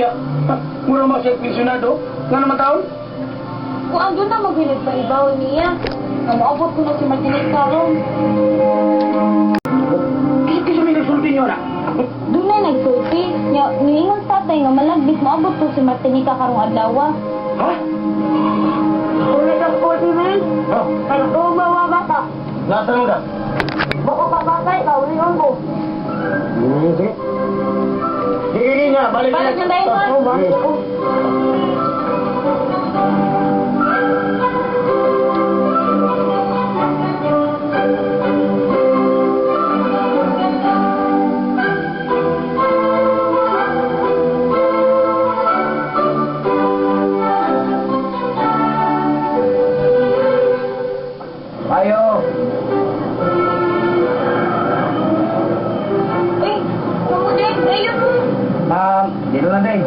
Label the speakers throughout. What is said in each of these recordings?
Speaker 1: Siya, mura mo siya pensionado. Nga naman taon?
Speaker 2: Kung ando na maghilod pa ibaw niya. Nga moabot ko na si Martinica karon.
Speaker 1: Kisa may nagsulti niyo na.
Speaker 2: Doon na nagsulti. Nya, niingon tatay nga malagbit moabot ko si Martinica karong adlaw.
Speaker 1: Ha?
Speaker 3: Una ka 40 minutes.
Speaker 1: Oh,
Speaker 3: Pero tumawa bata.
Speaker 1: nasa mo da?
Speaker 3: Bako pa batay, kaulingon ko.
Speaker 1: Sige. Sige, sige nga, balik
Speaker 2: Balik na tayo,
Speaker 1: Oh,
Speaker 2: sir.
Speaker 1: balik. Ayo.
Speaker 2: Uy, kamu dayon mo.
Speaker 1: Dito lang day.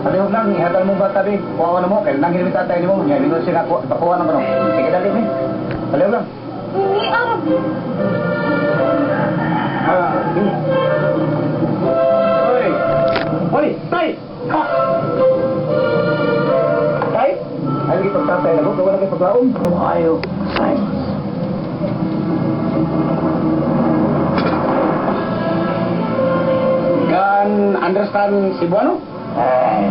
Speaker 1: Palihog lang, ihatag mo ba tabi? Kuha na mo, kaya nang hinimit tatay ni mo. Nya, bingon siya nga, ipakuha na mo. Sige, dali mi. Palihog lang.
Speaker 2: Uy, arab.
Speaker 1: Hoy! Hoy, tay! Ha! Tay? Ay, lagi pagtatay na ko, gawa na kayo paglaom.
Speaker 3: Ayo. Ay.
Speaker 1: Can understand Cebuano?
Speaker 3: Ay.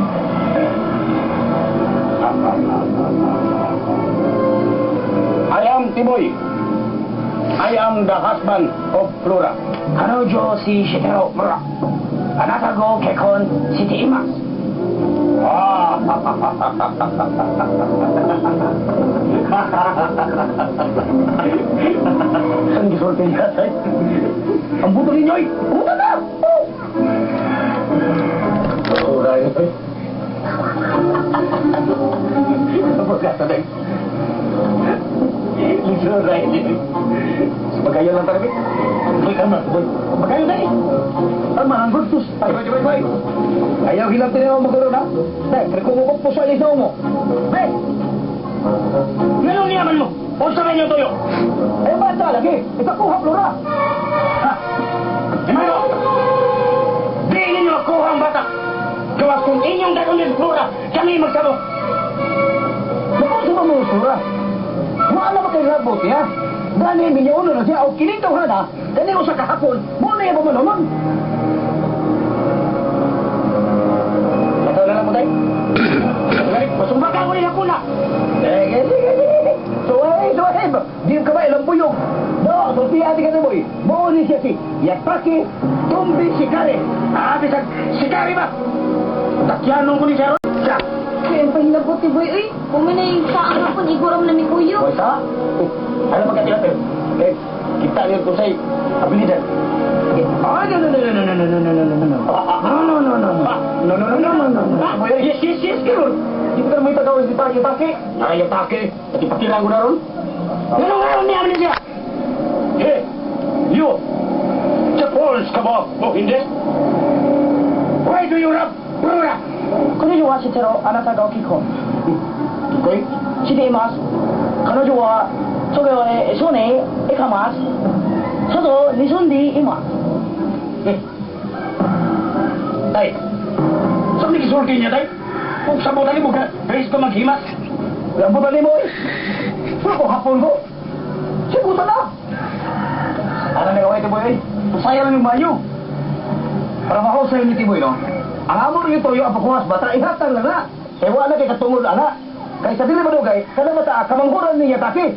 Speaker 1: I am Timoy. I am the husband of Flora.
Speaker 3: 彼女si Shitero Mura. あなたご結婚しています。
Speaker 1: Ah. Saan gisulti niya, tay? Ang buto ninyo, ay! Buto na! Oh! Oo, dahil, ay. Pagkata na. Listen, dahil. Magayon lang talaga. Magayon na eh. Tama, ang good tus. Ay, bay, bay, bay. Ayaw hilang tinaw mo karon ha. Day, pero kung mo puso ay mo. Bay.
Speaker 3: Ganun niya man mo. Unsa man yung tuyo?
Speaker 1: Ay bata lagi. Ipakuha Flora.
Speaker 3: Ha? Mano! Di ninyo kuha ang bata. Gawas kung inyong dagon ni Flora, kami magsabot.
Speaker 1: Naku, sa mo Flora. Wala na ba kay rabot niya? Gani minyo na siya o kining tawhana, gani usa ka hapon, mo na iya pamanomon. Ito na lang mo tay.
Speaker 3: Masumba ka ko nila kuna.
Speaker 1: Sige, sige, sige. Suway, suway. Di ka ba ilang buyog? No, sultihan di ka na boy. Mo ni siya si Yataki Tumbi Sikari.
Speaker 3: Ah, bisag sikari ba? Takyanon ko ni Sharon. Siya.
Speaker 2: Kaya ang pahilabot ni Boy, uy. Puminay sa ang hapon, iguram na mi kuyo.
Speaker 1: Boy, sa? Ano pagkatilat eh? Eh, kita niyo kung sa'y abilidad.
Speaker 3: Ah, no, no, no, no, no, no, no, no, no, no, no. No, no, no, no, no.
Speaker 1: No, no, no, no, no, no.
Speaker 3: Ah, yes, yes, yes, karon.
Speaker 1: Di ka may tagawin si Taki Taki.
Speaker 3: Ay, atake. Pati patirang ko na ron. Ganun nga ron niya man siya.
Speaker 1: Hey, you. Japols ka ba o hindi?
Speaker 3: Why do you rub Flora?
Speaker 4: 彼女は知ってるあなたが結婚
Speaker 1: Okay?
Speaker 4: しています。彼女は東京へ少年へ行かます。外に住んでいます。
Speaker 3: Eh. Tay. Saan ni gisulti niya, tay? Kung sa buta ni mo, guys ko maghimas.
Speaker 1: Ang buta ni mo eh. Wala ko hapon ko. Sibutan na. Ano na gawin ito boy eh? Usaya lang yung banyo. Para mahusay ni Timoy, no? Ang amo rin ito yung apakuhas bata, ihatag lang na. Kaya wala kay katungod, ana. Kay sa dili madugay, kada bata, kamanghuran niya taki.